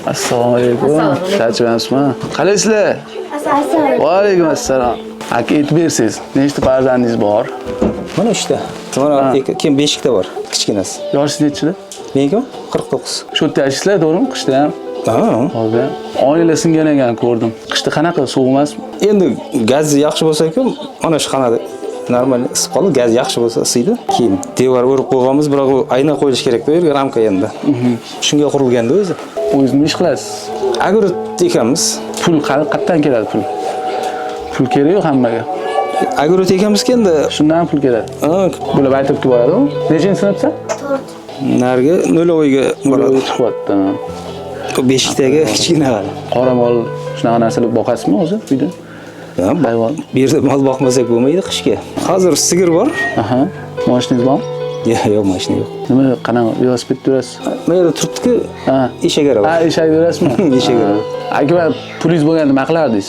Assalomu alaykum. Charchamayapsizmi? Qalaysizlar? Va alaykum assalom. Aka, aytib bersangiz, nechta farzandingiz bor? Mana 3 ta. Mana keyin beshikta bor, kichkinasi. Yoshingiz nechida? Menikimi? 49. Shu yerda yashaysizlar, to'g'rimi? Qishda ham, Ha. hozir ham. Oynalar singan ekan, ko'rdim. Qishda qanaqa, sovuq emasmi? Endi gaz yaxshi bo'lsa-ku, mana shu xonada normal isib qoldi. Gaz yaxshi bo'lsa isiydi. Keyin devor o'rib qo'yganmiz, biroq u ayna qo'yilish kerak-da, u yerga ramka endi. Shunga qurilganda o'zi. O'zingiz nima ish qilasiz? Огород ekamiz. Pul qayerdan keladi pul? Pul kerak-ku hammaga. Огород ekamizki endi. Shundan pul keladi. Ha, Bular maktabga boradimi? Nechinchi sinfda? Narigi нулевой ga boradi. Chiqyapti. U beshikdagi kichkina hali. Qoramol, shunaqa narsalar boqasizmi o'zi uyda? Ha, Hayvon. bu yerda mol boqmasak bo'lmaydi qishga. Hozir sigir bor. Aha. Mashinangiz bormi? Yo'q, mashina yo'q. Nima, qanaqa velosipedda yurasiz? Mana yerda turibdi-ku, Ha. eshak arava. Ha, eshak yurasizmi? Eshak arava. Aka, pulingiz bo'lganda nima qilardingiz?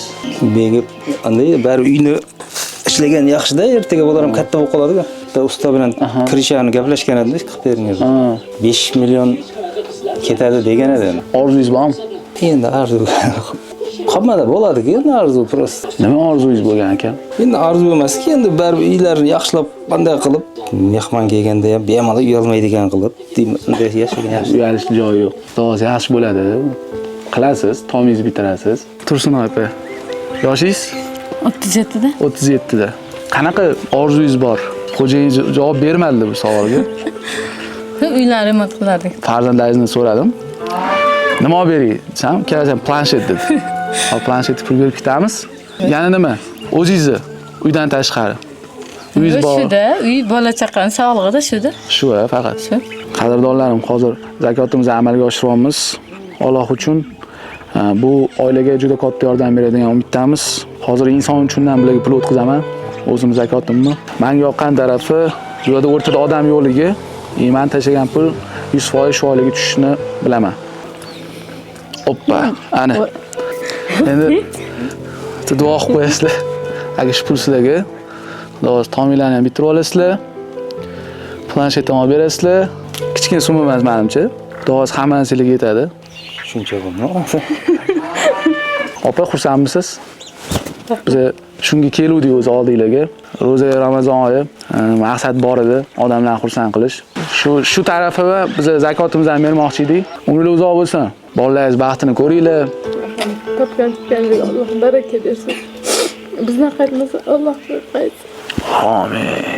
Menga anday bari uyni ishlagan yaxshida, ertaga bolalar ham katta bo'lib qoladi-ku. Bitta usta bilan kirishani gaplashgan edim, qilib bering deb. 5 million ketadi degan edi. Orzungiz bormi? Endi orzu hammada bo'ladi-ku, endi orzu просто. Nima orzungiz bo'lgan aka? Endi orzu emaski, endi baribir uylarni yaxshilab qanday qilib, mehmon kelganda ham bemalol uyalmaydigan qilib, deyman, unday yashagan yaxshi. Uyalishni joyi yo'q. Xudo yaxshi bo'ladi. Qilasiz, tomingizni bitirasiz. Tursun opa, yoshingiz? 37 da. 37 da. Qanaqa orzungiz bor? Xo'jayingiz javob bermadi bu savolga. Uylar remont qilardik. Farzandlaringizni so'radim. Nima olib beray desam, ikkalasi ham planshet dedi. Hop, planshetni pul berib ketamiz. Yana nima? O'zingizni uydan tashqari. Uyingiz bor. Shuda, uy, bola chaqani sog'lig'ida shuda. Shu faqat. Shu. Qadrdonlarim, hozir zakotimizni amalga oshiryapmiz. Alloh uchun bu oilaga juda katta yordam beradigan umiddamiz. Hozir inson uchundan bularga pul o'tkazaman. O'zim zakotimni. Menga yoqqan tarafi, bu yerda o'rtada odam yo'qligi, man tashlagan pul 100% shu oilaga tushishini bilaman. Oppa, ana. Endi duo qilib qo'yasizlar. Agar shu pul sizlarga, xudo xohlasa tominglarni ham bitirib olasizlar. Planshet ham olib berasizlar. Kichkina summa emas menimcha. Xudo xohlasa hamma narsalarga yetadi. Shuncha bo'ldi. Opa, xursandmisiz? Biz shunga keluvdik o'zi oldinglarga. Ro'za, Ramazon oyi, maqsad bor edi, odamlarni xursand qilish. Shu tarafi biz zakotimizni ham bermoqchi edik. Umringiz uzoq bo'lsin. Bolalaringiz baxtini ko'ringlar. Topgan tutganiga Alloh baraka bersin. Bizdan qaytmasa, Alloh qaytsin. Amin.